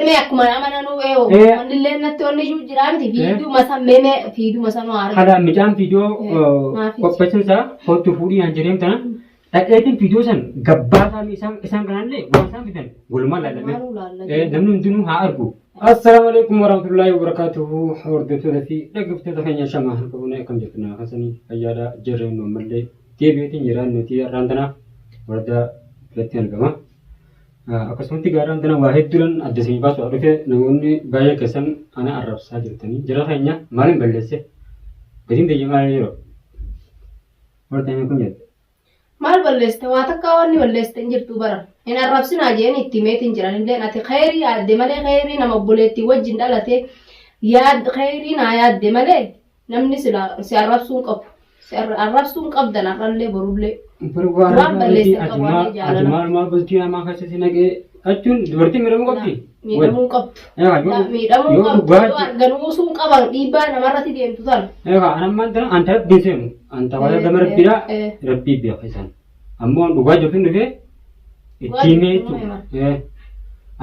Mee akkuma amananuu ee wanni illee natti wanni iyyuu jiraa miti fiiduu masa mee mee fiiduu masa nu arga. Kana mucaan viidiyoo Maaf iji? qopheessan isaa kottu fuudhii naan jedheen tana dhaqeetiin viidiyoo san gabbaasaa isaan isaan kanallee waan isaan fidan walumaa laallamee Walumaa laalla. Namni hundinuu haa argu. Assalaamu alaikum warahmatullahi wabarakatuhu. Hordoftoota fi dhaggeeffattoota keenya shamaa harka fuunee akkam jirtu naa kasanii fayyaadha jirreen nu ammallee deebi'eetiin jiraan nuti har'aan tana wardaa biratti argama. Akkasumatti gaarraan tana waa hedduudhaan adda isinii baasuudhaaf dhufe namoonni baay'een keessan ana arrabsaa jirtanii jara keenya maaliin balleesse gatiin tiyya maal yeroo warra kun jette. Maal balleessite? Waa takkaa wanni balleessite hin jirtu bara. Hin arrabsinaa jeeni itti himeetiin jiran illeen ati kheyrii yaadde malee kheyrii nama obboleettii wajjin dhalate yaad kheyrii naa yaadde malee namni sila si arrabsuu hin qabu. Si arrabsuu hin qabdan har'allee borullee. Waan balleesse qabu ati jaalala. Maal maal bultii namaa keessa si naqee jechuun dubartiin miidhamuu qabdi. Miidhamuu qabdu. Miidhamuu qabdu. Yoo arganuu sun qaban dhiibbaa namarratti deemtu tana. Egaa an ammaan tana anta rabbiin seenu anta waa gama rabbiidha rabbii beeka isaan. Ammoo an dhugaa jirtu dhufee itti himee jechuudha.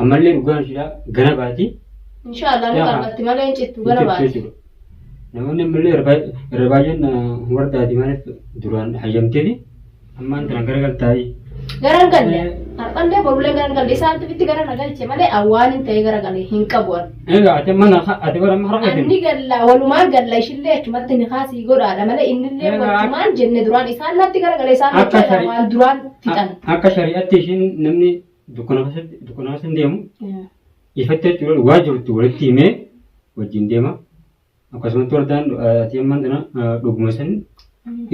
Ammallee dhugaan ishiidha gana baati. Inshaallah nu qal'atti malee hin cittu gana baati. Namoonni ammallee irra baay'een wardaati maaliif duraan hayyamteefi ammaan tana garagaltaayii. Garan galle. Har'allee borullee garan galle. Isaan tufitti gara na galche malee awwaan hin ta'ee gara gale hin qabu an. Egaa ati amma na ati bara amma har'a Anni galla walumaan galla ishillee achumatti ni kaasii godhaadha malee innillee Egaa walumaan jenne duraan isaan natti gara gale isaan Akka jechuudha shari- waan duraan fixan. Akka shari'atti ishiin namni dukkana keessatti dukkana keessa hin deemu ifatti jechuudha dhugaa jirtu walitti himee wajjin deema. Akkasumatti waldaan ati ammaan tana dhuguma san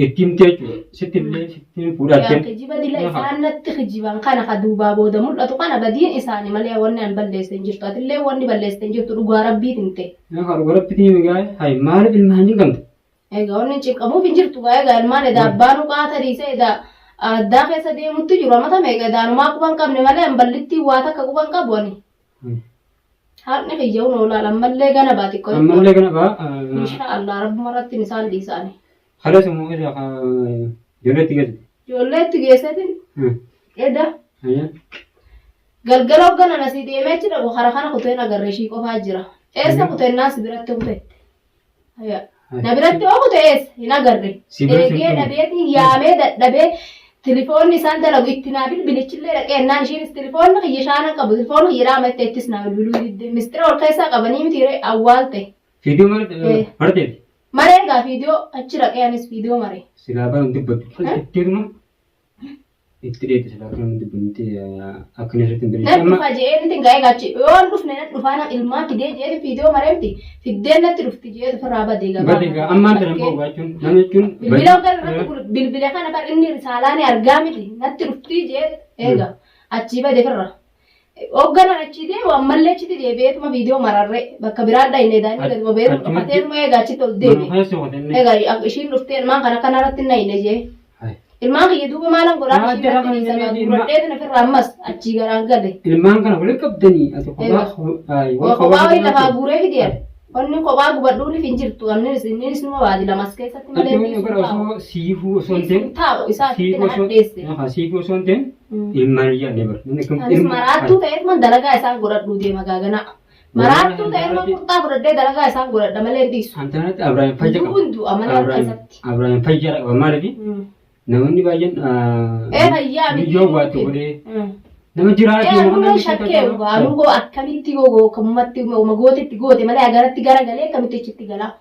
itti himte jechuudha. Sitti illee sitti fuudhaa Yaa ittiin. kijiba dila isaan natti kijiban kana ka duubaa booda mul'atu kana badiin isaani malee wanni an balleesse hin jirtu. Atillee wanni balleessite hin jirtu dhugaa rabbiitiin himte. Yaa dhugaa rabbitiin himi gaa hay maaliif ilma hin cinqamte? Egaa wanni hin cinqamuuf hin jirtu gaa egaa ilmaan edaa abbaan uqaata dhiisee edaa addaa keessa deemutti jiru amata meeqa edaanumaa quba hin qabne malee an ballittiin waa takka quba hin qabu ani. Haqni kiyya hunoo laal ammallee gana baa xiqqoo xiqqoo. Ammallee gana baa. Insha Allah rabbuma irratti isaan dhiisaani. Kalees immoo isa ijoollee itti geessite. Ijoollee itti geesseetiin eda galgala hoggana asii deemee achi dhaqu kara kana kuteen agarre ishii qofaa jira. Eessa kutennaan si biratti kutette. Na biratti oo kute eessa hin agarre. Si biratti hin Eegee dhumne. dhabeetiin yaamee dadhabee tilifoonni isaan dalagu itti naa bilbilichillee dhaqee ennaan ishiinis tilifoonni kiyya shaanan qabu tilifoonni kiyya dhaama itti ittis naa bilbiluu didde mistira ol keessaa qabanii miti ree awwaalte. Fiidiyoo Eh. marteeti. Maree egaa fiidiyoo achi dhaqee anis fiidiyoo maree. Silaa bara hin dubbattu. Itteetuma Itti dheetti silaa akka namni dubbannutti akka inni irratti hin Nan beekne. dhufa je'ee miti gaa egaa achi yoo hin dhufne nan dhufaa nan ilmaan fidee je'eeti fiidiyoo maree miti fiddeen natti dhufti je'eeti ofirraa badee gabaa. Bade egaa ammaan tana immoo baachuun nama jechuun. Bilbila kan irratti bilbila kana bar inni risaalaa ni argaa miti natti dhufti je'eeti eega achii bade firra. Hoogganaan achii deemu ammallee achitti deebi'eetuma viidiyoo mararree bakka biraan dhayne daa'imni gadi bobeetu Achumatti- dhokateetuma eega achitti ol Manuma deebi'e. keessa qote inni. Egaa ishiin dhuftee ilmaan kana akkana irratti hin dhayne jee. Hai. Ilmaan kiyya duuba maalan godhaa Haa, ishii jara irratti kana dhiisa namni gurradheetin ofirraa ammas achii garaan gale. Ilmaan kana walitti qabdanii ati kophaa hai Waa kophaa wayii lafaa guuree fideera. Wanni kophaa gubadhuunif hin jirtu. Amnis innis numa baadi lamas keessatti malee Jechuun dhiisuu bara taa'u. osoo siifuu osoo hin Dhiisuu ta'in taa'u isaa itti siifuu na osoo hadheesse. haa, siifuu osoo hin ta'in ilmaan iyyaanne bara. Namni akkam Anis ilma maraattuu ta'eetuman dalagaa isaan godhadhuu deema gaaganaa. Maraattuu ta'eetuman qurxaa fudhadhee dalagaa isaan godhadha malee hin dhiisu. Antanatti Abrahaam fayya qaba. Du'uun du'a malee harka Abrahaam isatti. Abrahaam fayya qaba maaliif namoonni baay'een Ee fayyaa miti. miyyoo waatti godhee nama Ee jiraatu anuu shakkee anuu goo akkamitti goo kamumatti gootetti goote malee agaratti garagalee akkamitti achitti galaa.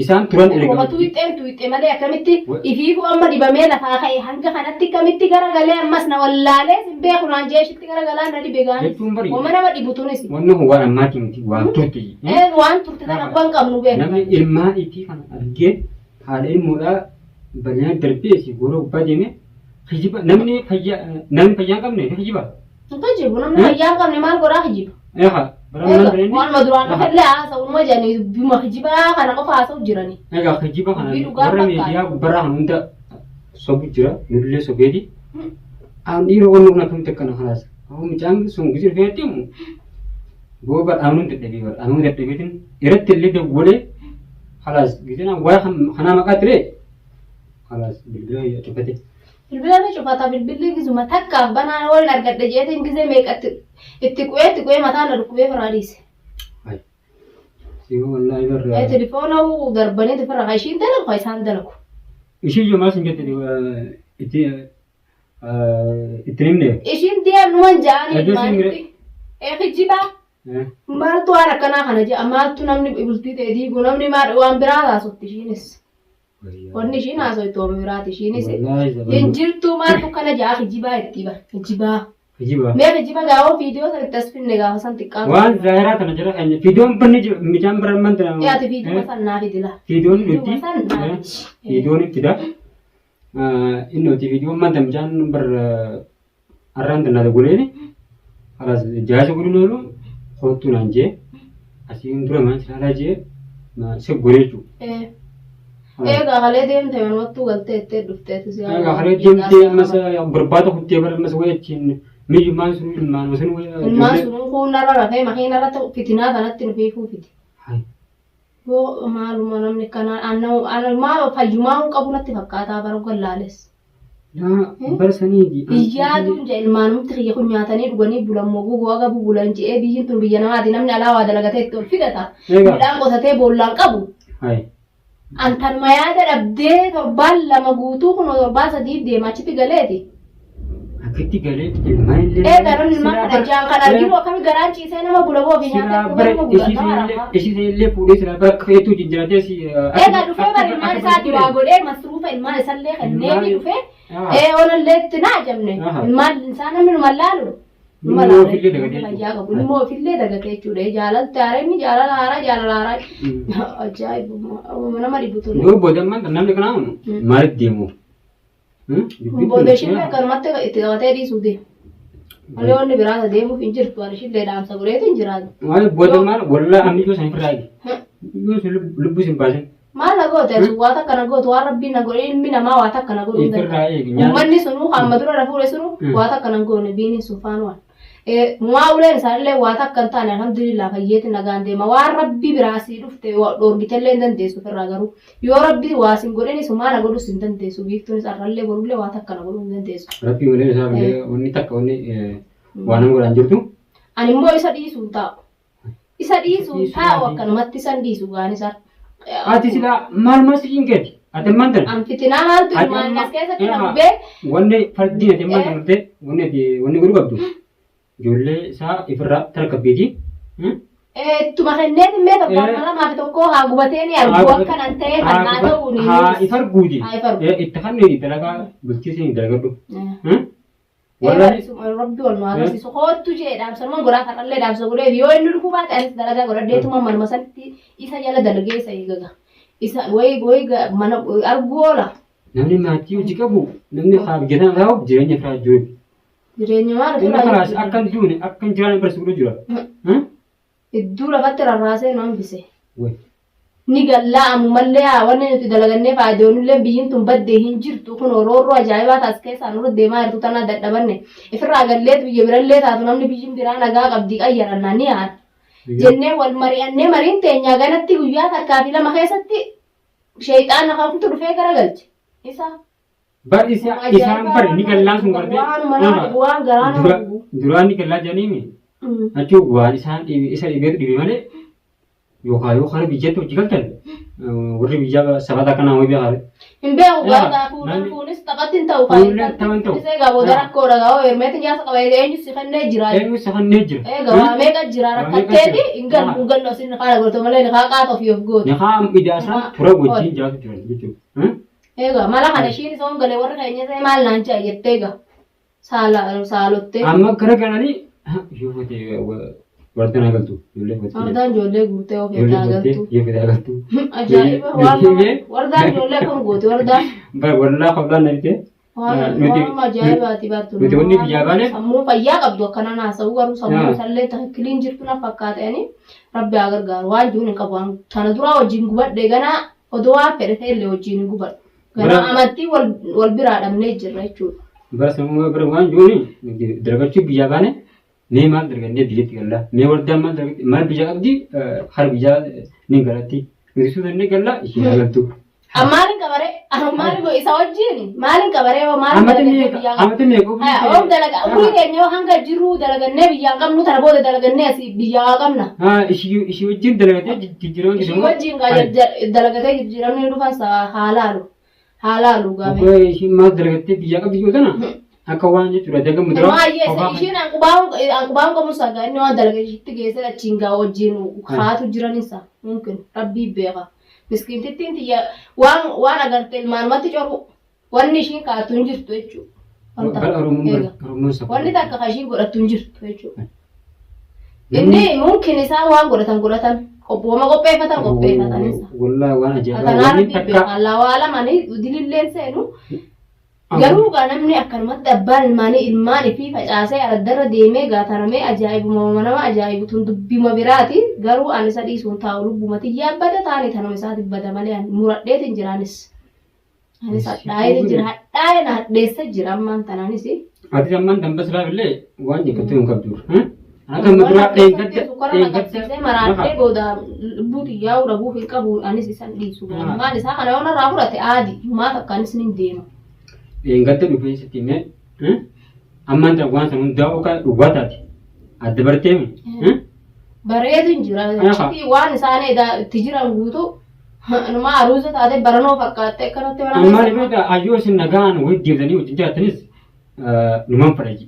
Isaan turan erga Koma tuuxxeen tuuxxe malee akkamitti ifiifuu amma dhibamee lafaa ka'e hanga kanatti akkamitti garagalee ammas na wallaalee sin beeku naan jee ishitti garagalaa na dhibe gaanis. Jechuun bari- Wama nama dhibu tunis. Wanni kun waan ammaatii miti waan turte. Ee waan turte tana quban qabnu beeku. Namni ilmaa ifii kana argee haadha ilmoodhaa bal'inaan darbee si gooroo gubbaa deemee kijiba namni fayyaa namni fayyaa hin qabne ni kijiba. Hin kijibu namni fayyaa hin qabne maal godhaa kijiba. Eegaa bara maal Egaa bareenni? waanuma duraan dhufellee haasa'u jedhanii dubbima kijibaa kana qofa haasa'u jiranii. Egaa kijiba kana Dubbii dhugaa warra fakkaata. miidiyaa gubbarraa kan hunda sobu jira nullee sobeeti. Aan dhiiroo wanni kun akkamitti akkana kanaas. Amma mucaan sun gisee dhufeetti immoo booba dhaanuun dadhabee bara dhaanuun dadhabeetiin irratti illee dawwalee halaas gisee waa'ee kanaa maqaa ture halaas bilbila cufate. Bilbila ni cufata bilbilli gizuma takkaaf banaan waliin argadhe jeetiin gizee meeqatti Itti qu'ee itti qu'ee mataan na dhukkubee firaa dhiise. Ay. Si'oo wallaahi barra. Telefoona darbanii firra kan ishiin dalagu kan isaan dalagu. Ishii iyyuu maal sin jette itti itti himne. Ishiin deemnuman ja'anii Ajjeessi hin ilmaanitti. Kijibaa. Maaltu waan akkanaa kana jedha maaltu namni bultii ta'e diigu namni maal waan biraa haasofti ishiinis. Wanni ishiin haasoftu waan biraati ishiinis. Hin jirtu maaltu kana ja'a kijibaa itti bara kijibaa. Kijiba. Mee kijiba gaawoo viidiyoo san itti as finne gaafa san xiqqaa. Waan zaahiraa tana jira kan fiidiyoon banni micaan bira man tana. Yaati viidiyoo san naa fidila. Fiidiyoon itti. Viidiyoo san naa fidi. Fiidiyoon itti da. Inni hojii fiidiyoon man tana micaan bar arraan tana goleeni. Halas jaasa godhuun oolu koottuu naan jee asiin dura maan silaalaa jee si golee jechuudha. Egaa kalee deemte manumattuu galtee ittee dhufteetu si Egaa kalee deemtee ammas barbaada kuttee bara ammas wayii achiin miyyummaan sun ilmaan sun wayii. Ilmaan sun kuunarra rafee makiinarratti fitinaa kanatti nu hiikuu fide. Yoo maaluma namni kanaa anuma fayyumaa hin qabu natti fakkaataa bara gallaales. Bara saniiti. Iyyaatuun jee ilmaanumti kiyya kun nyaatanii dhuganii bulan moo guguu aga bubulan je'ee biyyin tun biyya namaati namni alaa waa dalagatee itti ol fidata. Midhaan qotatee boollaan qabu. An tanuma yaada dhabdee torbaan lama guutuu kun torbaan sadiif deema achitti galeeti. Akkitti galee ilmaan illee. Eega namni ilmaan kana jaan kan arginu akkami garaan ciisee nama bula boo fi Silaa nyaatee bara dhugee nama bula ishii nama sanillee rafa. ishii sanillee fuudhee silaa bara akka feetuu jijjiiratee si. Eega dhufee bara ilmaan isaa duraa godhee masruufa ilmaan isallee kenneefi dhufee ee onallee itti naa ajamne ilmaan isaa namni numa laalu. Numa Ilmoo laalu ofillee dagatee fayyaa qabu ilmoo ofillee dagatee jechuudha jaalalti haaraa inni jaalala haaraa jaalala haaraa ajaa'ibuma nama dhibu tun. Yoo booda ammaan namni kanaa maaliif deemu? Booda ishillee akkanumatti itti qabatee dhiisuu deema. Malee wanni biraa isa deemuuf hin jirtu. Ani ishillee dhaamsa godheetu hin jiraatu. Maal booda maal wallaa amni yoo san ofirraa eegi. Yoo sun lubbuu sin baasin. Maal na goote ati waa takka na gootu waan rabbiin na godhe ilmi namaa waa takka na godhuu hin Ofirraa danda'u. eegi. Uummanni sunuu kan amma dura na fuudhe sunuu waa takka na hin goone biiniin sun faana waan. Mumaa uleen isaanillee waa takka hin taane alhamdulillah fayyeeti nagaan deema. Waan rabbi biraa sii dhufte dhoorgitellee hin dandeessu ofirraa garuu. Yoo rabbi waa sin godhinis homaa na godhus hin dandeessu. Biiftuunis arrallee borullee waa takka na godhuu hin dandeessu. Rabbi malee isaa malee wanni takka wanni waa nama godhaan jirtu. Ani immoo isa dhiisuu hin taa'u. Isa dhiisuu hin taa'u akkanumatti isan dhiisu gaan isa. Ati silaa maal maal si cinqeeti? Ati ammaan tana. An fitinaa maaltu Ati ilmaan amma as keessatti na gubee. Wanni fardiin ati ammaan tana dhuftee wanni ati wanni godhuu qabdu ijoollee isaa ifirraa tarkabbiiti. Ittuma kenneef mee torbaan lamaa fi tokkoo haa gubatee ni argu akkanan ta'ee kan naa ta'u ni. Haa ifarguuti. Haa ifargu. Itti kanneen dalagaa bultii isin dalagadhu. Wallahi. Rabbi wal nu agarsiisu. Koottu jee dhaamsa numan godhaa har'allee dhaamsa godhee yoo inni dhufuu baate anis dalagaa godhadheetuma manuma sanitti isa jala dalagee isa eegaga. Isa wayi wayi mana arguu oola. Namni maatii hojii qabu namni haa hojjetan taa'u jireenya firaa jiru. Jireenya maal Inni ofirraa kalaas jijjiirama? akka hin duune akka hin jiraanne barsiisu godhu jira. Hedduu lafatti rarraasee nu hambise. Way. Ni gallaa ammumallee haa wanni nuti dalagannee faayidoonullee biyyin tun baddee hin jirtu kun roorroo ajaa'ibaa taas keessaa nurra deemaa jirtu tanaa dadhabanne ifirraa galleet biyya birallee taatu namni biyyin biraa nagaa qabdii qayyarannaa ni yaada. Jennee wal mari'annee mariin teenyaa ganatti guyyaa takkaa fi lama keessatti sheeyxaana kamtu dhufee garagalche. Isa Bar isa isaan bar ni gallaan sun gartee. Waanuma nama dhibu waan garaa nama Dura gubu. duraan ni gallaa jedhanii jechuun waan isaan dhibe isa dhibeetu dhibe malee yookaan yoo kana biyyatti hojii galtan warri biyyaa sabata kanaa wayii beekaa. Hin beeku Yaa, gaa fuudhan namni- fuunis taphatti hin ta'u Fuulleen tapha hin ta'u. Fuunis egaa booda Yaa. rakkoo dhagaa hoo hermeetiin jaarsa qaba eenyu si kennee jira. Eenyu isa kennee jira. Egaa waa meeqa jira Waa meeqa rakkatteeti jira. hin gallu hin gallu asin haala godhatu malee ni haa qaata ofii of gootu. Niqaa idaasaa tura wajjin jiraatu jiran jechuudha. Egaa mala kana ishiin isa hongalee warri keenya ta'e maal naan ja'a jettee egaa saala saalottee. Amma gara galanii yoo fete wardaan haa galtu. Ijoollee fete. Wardaan ijoollee guurtee of Ijoollee eegaa fete galtu. yoo fete haa galtu. Ajaa'iba waan nama wardaan ijoollee akkam goote wardaan. Bara wallaa qablaan na bitee. Waan Nuti waan ajaa'ibaati bartu. nuti wanni biyyaa baane Sammuu fayyaa qabdu akkana naasa'u garuu sammuu Yaa. isallee takkiliin jirtu na fakkaatanii rabbi haa gargaaru waan jiruun hin qabu waan tana duraa wajjin gubadhe ganaa Odoo waan fedhe ta'ellee wajjin hin gubadhu. Ganaa Bara- amantii wal, wal biraa dhabnee jirra jechuudha. bara sammuu bara waan jiruun dargachuu biyyaa baane mee maal dargannee biyyatti galla mee waldaan maal dargatti maal biyya qabdi har biyyaa ni galatti nuti suutannee galla ishee haa galtu. Maalin qabaree? Maalin isa wajjin maalin qabaree hoo maalin Amati dalagannee meeqa biyyaa qabna? amati meeqa Haya, oom dalaga umrii keenya yoo hanga jirru dalagannee biyyaa hin qabnu tana booda dalagannee asii biyyaa qabna. Haa ishii ishii wajjin dalagatee jijjiirama Ishii wajjin gaa dalagatee jijjiiramni ni dhufan haa laalu. Haa laalu gaame. Okkoo ishiin maal dalagattee biyyaa qabdi yoo tana akka waan jechuudha dagamu dura. Maayye ishiin anqubaan qabu sagaa inni waan dalaga ishiitti geessee achiin gaa wajjin haatu jiranisa mumkin rabbii beeka. Miskiintittiin tiyya waan waan agarte ilmaanumatti coru wanni ishiin kaa'attu hin jirtu jechuudha. Wanta Bara Oromoon eega. Oromoon safuu. Wanni takka kan ishiin godhattu hin jirtu jechuudha. Inni mumkin isaan waan godhatan godhatan qophooma qopheeffatan qopheeffatan isa. Wallaahi waan ajaa'ibaa Atanaa wanni rabbii takka beeka. Allaa waa lamanii dililleen seenu Garuu gaa namni akkanumatti abbaan ilmaanii ilmaan ifii facaasee araddarra deemee gaataramee ajaa'ibuma nama ajaa'ibu tun dubbima biraati garuu an isa dhiisuun taa'u lubbuma tiyyaa bada taani tanuma isaati bada malee an muradheetin jira anis anis hadhaa'eetin jira hadhaa'ee na hadheessa jira ammaan tanaanis. Ati ammaan tan bas illee waan jekkattuu hin qabdu. Akka amma duraa dheengadda Sukkara na dheengadda qabsiisee maraadhee booda lubbuu xiyyaa'uu dhabuuf hin qabu anis isan dhiisu. Maal isaa kana yoo narraa fudhate aadi maaf akka anis nin deema. Dheengadda dhufee sitti himee ammaan tan waan san hundaa'uu kan dhugaa taate adda bartee Bareedu hin jira. Achitti waan isaan edaa itti jiran guutuu numaa aruuza taate baranoo fakkaatte akkanatti mana Ammaan beektaa ayyoo isin nagaan wayii deebitanii wajjin jiraatanis numan fedha ji.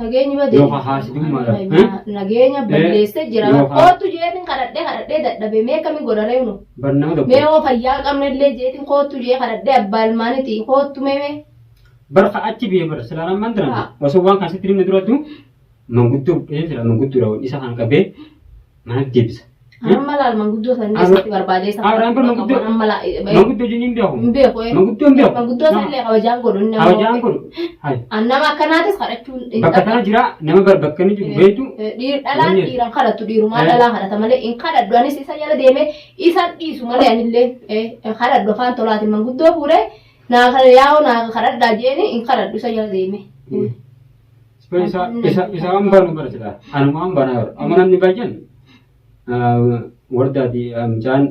Nageenyi badee. Yookaan haasidummaadhaaf. Nageenya balleessee jira. Yookaan- Kootu jeetiin kadhadhee kadhadhee dadhabe mee akkamiin godha reenu. Bar nama tokko. Mee hoo fayyaa hin qabne illee jeetiin koottu jee kadhadhee abbaa ilmaaniiti koottu mee mee. Bar ka achi biyya bar silaan ammaan tana Haa. osoo waan kan sitti himne durattu manguddoo dhufee sila manguddoo isa kan qabee manatti deebisa. Amma laal manguddoo san eessatti barbaadee isa Abraham bar manguddoo amma laa manguddoo jenni hin beeku. hin beeku. eh. Manguddoo hin beeku. Manguddoo san illee kabajaan godhu inni Kabajaan godhu. Hai. An nama akkanaatis kadhachuun hin Bakka tana jira nama bar bakka inni jiru beektu. Dhalaan Wanni- dhiiran kadhattu dhiirumaa Eh. dhalaa kadhata malee hin kadhadhu anis isa jala deemee isa dhiisu malee anillee hin kadhadhu afaan tolaatiin manguddoo fuudhee naa kana yaa'u naa kadhadhaa jeeni hin kadhadhu isa jala deemee. Isa isa isa waan baanu bara sila. Anuma waan baanaa bara. Amma namni baay'een wardaati mucaan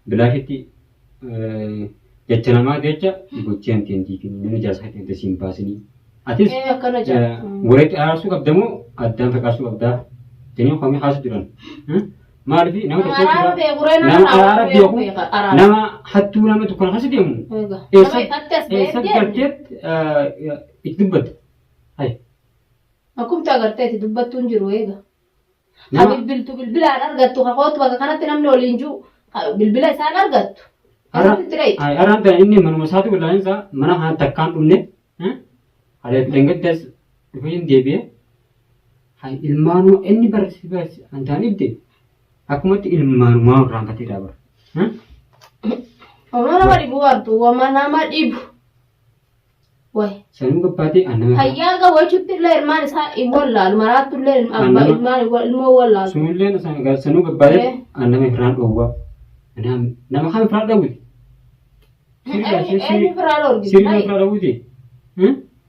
bilaashitti jecha namaa jecha gochee hanti hanti kenni namni jaarsa hanti hanti siin baasinii. Atis Akkana jedha. walitti araarsuu qabda moo addaan facaarsuu qabdaa? Jedhanii komii haasu jiran. Maaliif nama Nama tokko araara beeku ree nama nama araara beeku beeku beeka araara. nama hattuu nama tokko keessa deemu Eega. eessa Nama ifatti as ba'ee eessa deemne. galteet itti dubbatta. Hayi. Akkumti agarteeti dubbattuu hin jiru eega. Ha Nama bilbiltu bilbilaan argattu ha kootu bakka kanatti namni waliin jiru ha bilbila isaan argattu. Ara Eessatti itti reeyti? ay araan tana inni manuma isaatu bilaaninsa mana kana takkaan dhumne halee dheengaddas dhufee hin deebi'e. Hay ilmaanuu inni barsi barsi antaan ibde akkumatti ilmaanumaa irraanfateedha bara. Wama nama dhibu artu wama nama dhibu. Way. Sanuu gabbaatee annama Fayyaa qabu jechuutti illee ilmaan isaa hin wallaalu maraattu illee abbaa Annama- ilmaan ilmoo wallaalu. Sunillee sanuu gabbaatee Eh. annama firaan dhoowwaa. Nama kam firaan dhowwiti? Eenyu firaan dhorgiti? Sirrii firaan dhowwiti?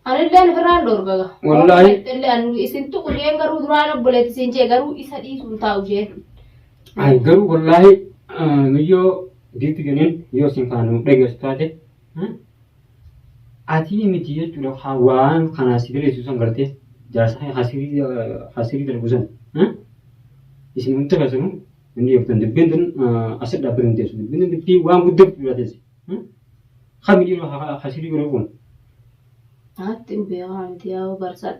Anilleen firaan dhorgaga. Wallaahi. Illee ani isin tuqu jeen garuu duraan obboleetti isin jee garuu isa dhiisuun taa'u jeen. Ay garuu wallaahi miyyoo biiftu jenneen yoo isin kana nu dhageessu taate atii miti jechuudha haa waan kana si daleessu san gartee jaarsa kee hasirii hasirii dalgu san isin hunda keessanuu inni yooftan dubbiin tun asirra dhaabbatu hin teessu dubbiin tun dubbii waan guddiftu dha teessi kami dhiiroo hasirii godhu kun Naatti hin beekaa miti yaa barsan.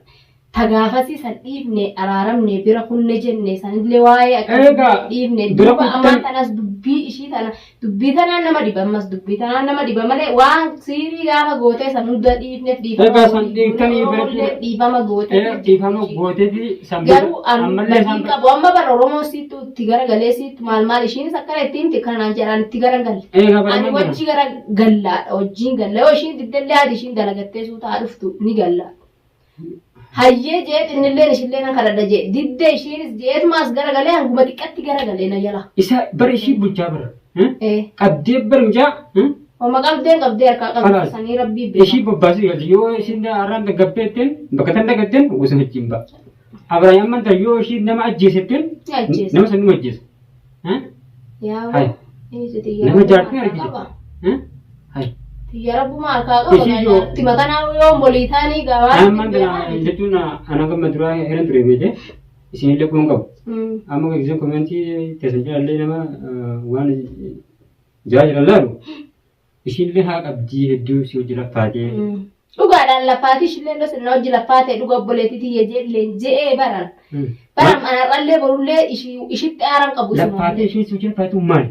Ta gaafasii san dhiifne araaramne bira kunne jenne sanillee waa'ee akkasii Egaa, dhiifne bira duuba kuttan- ammaan tanas dubbii ishii tana dubbii tanaan nama dhiba ammas dubbii tanaan nama dhiba malee waan siirii gaafa gootee san hunda dhiifneef dhiifama Egaa san dhiiftanii bira Oromollee dhiifama gootee Eh, dhiifama gootee fi san bira garuu an ammallee badii san bira qabu amma bara Oromoo siittu itti garagalee siittu maal maal ishiinis akkana itti himti kanaan jedhaan itti garagalle. eegaa bara Ani maal wajji gara gallaadha wajjiin galla yoo ishiin diddellee haati ishiin dalagattee suutaa dhuftu ni galla. Hayyee jeet innilleen ishillee nan kadhadha jee diddee ishiinis jeetumaas garagalee hanguma xiqqatti garagalee na jala. Isa bara ishii bulchaa bara. Eh. Qabdee bara mucaa. Homa qabdeen qabdee harkaa qabdi Kalaas. sanii rabbii beeka. Ishii bobbaasii galchi yoo ishiin har'aan gabbeetteen bakka tan dagatteen gosa wajjin ba'a. Abiraayim amman yoo ishii nama ajjeesetteen Ni ajjeesa. nama san numa ajjeesa. Yaa Hai. Nama Nama jaartii argite. Hay. Tiyya rabbuma harkaa qaba. Ishii yoo- Itti matanaa yoo molii taanii gabaa. Amma jechuun ana gamma duraa heeran ture beekte isinillee kun qabu. Amma giseen komentii teessan jedhallee nama waan jaa jiran laalu ishiillee haa qabdii hedduu si hojii laffaatee. Dhugaadhaan laffaati ishillee dos na hojii laffaate dhuga obboleettii tiyya jeelleen je'ee baran. Baran anarrallee borullee ishitti aaran qabu. Laffaatee isheen si hojii laffaatu maali?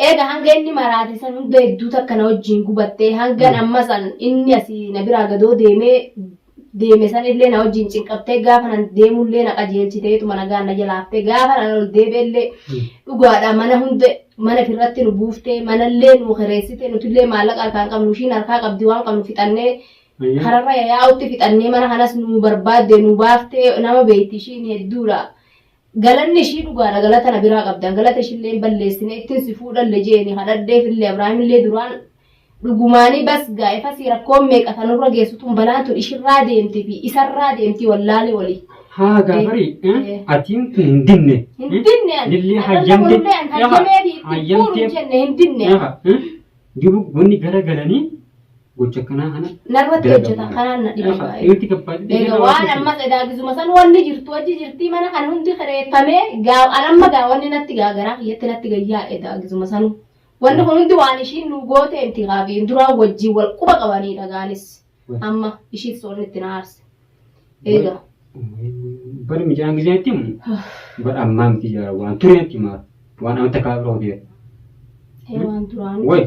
Eega hanga inni maraate san hunda hedduu takka na wajjin gubattee hangan amma san inni asii na biraa gadoo deemee deeme san illee na wajjin cinqabtee gaafa nan deemullee na qajeelchiteetuma nagaan na jalaaftee gaafa nan ol deebi'ellee dhugaadha mana hunda mana ofirratti nu buuftee manallee nu kireessite nutillee maallaqa harkaan qabnu ishiin harkaa qabdi waan qabnu fixannee kararra yaa'utti fixannee mana kanas nu barbaadde nu baaftee nama beekti ishiin hedduudha. Galanni ishii dhugaadha galata na biraa qabdan galata ishillee hin balleessine ittin si fuudhalle jeeni kadhadheefillee Abrahaamillee duraan dhugumaanii bas gaa'ifasii rakkoon meeqa tanurra geessu tun balaan tun ishirraa deemti fi isarraa deemti wallaale walii. Haa gaafarii Eh. atiin kun hin dinne. Hin dinne ani. Lillee Har'a hayyamte. borullee ani hayyamee fi itti fuudhu hin jenne hin dinne. Jiru wanni gara galanii gocha akkanaa kana Narratti hojjetan kanaan na dhiba baay'ee. Itti gabbaatee Egaa waan ammas edaa gisuma san wanni jirtu achi jirtii mana kan hundi kireeffamee gaa an amma gaa wanni natti gaa garaa kiyyatti natti gayyaa edaa gisuma sanu. Wanni kun hundi waan ishiin nu goote miti kaafiin duraan wajjin wal quba qabanii dhagaanis amma ishiif soonni itti na aarse. Egaa. Bari mucaan gisee itti himu bara ammaa miti jira waan ture itti himaa waan amma takkaa bira hoteera. Ee waan duraanii. Wayi.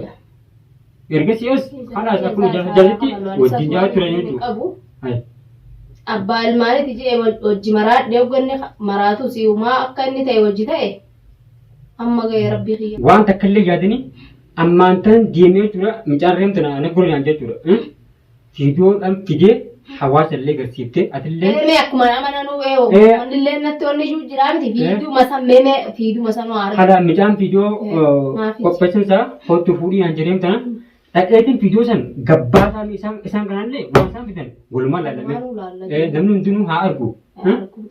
Ergasii as kalaas akkuma jaarsa jaarsitti wajjin jaa turan jechuudha. Qabu. Hayi. Abbaa ilmaaniiti jee wajji maraadhe hogganne maraatu si'umaa akka inni ta'e wajji ta'e amma ga'e rabbii kiyya. Waan takka illee yaadini ammaan tan deemee jechuudha mucaan reemtu na gornaan jechuudha. Viidiyoodhaan fidee hawaasa illee garsiiftee atillee Mee akkuma nama nanuu eewo Eh. wanni illee natti wanni iyyuu jiraa miti fiiduma san mee fiiduma san waa argina. Haala mucaan viidiyoo Maaf qopheessan isaa kottu fuudhii naan jedhee tana dhaqeetiin viidiyoo san gabbaasaa isaan isaan kanallee waan isaan fidan walumaa laalame. Maaluu laalla. Namni hundinuu haa argu.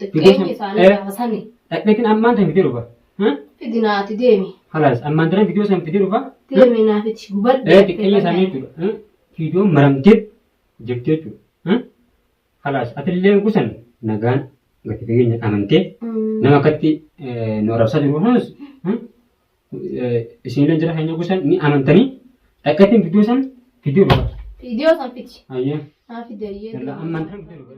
Xiqqeenyi isaanii gaafa sani. Dhaqeetiin ammaan tan fidee dhufa. Fidinaati deemi. Halaas ammaan tana viidiyoo san fidee dhufa. Deemi naaf itti gubadhe. Xiqqeenya isaanii jechuudha. Viidiyoon maramtee jirti jechuudha. Halaas atillee kusan nagaan gadi fageenya amantee nama akkatti nu arrabsaa jiru kunis isinillee jira keenya kusan ni amantanii dhaqeetiin viidiyoo san fidee dhufa. Viidiyoo san fidi. Ayyee. Naa fide ayyee. Ammaan tana fidee dhufa.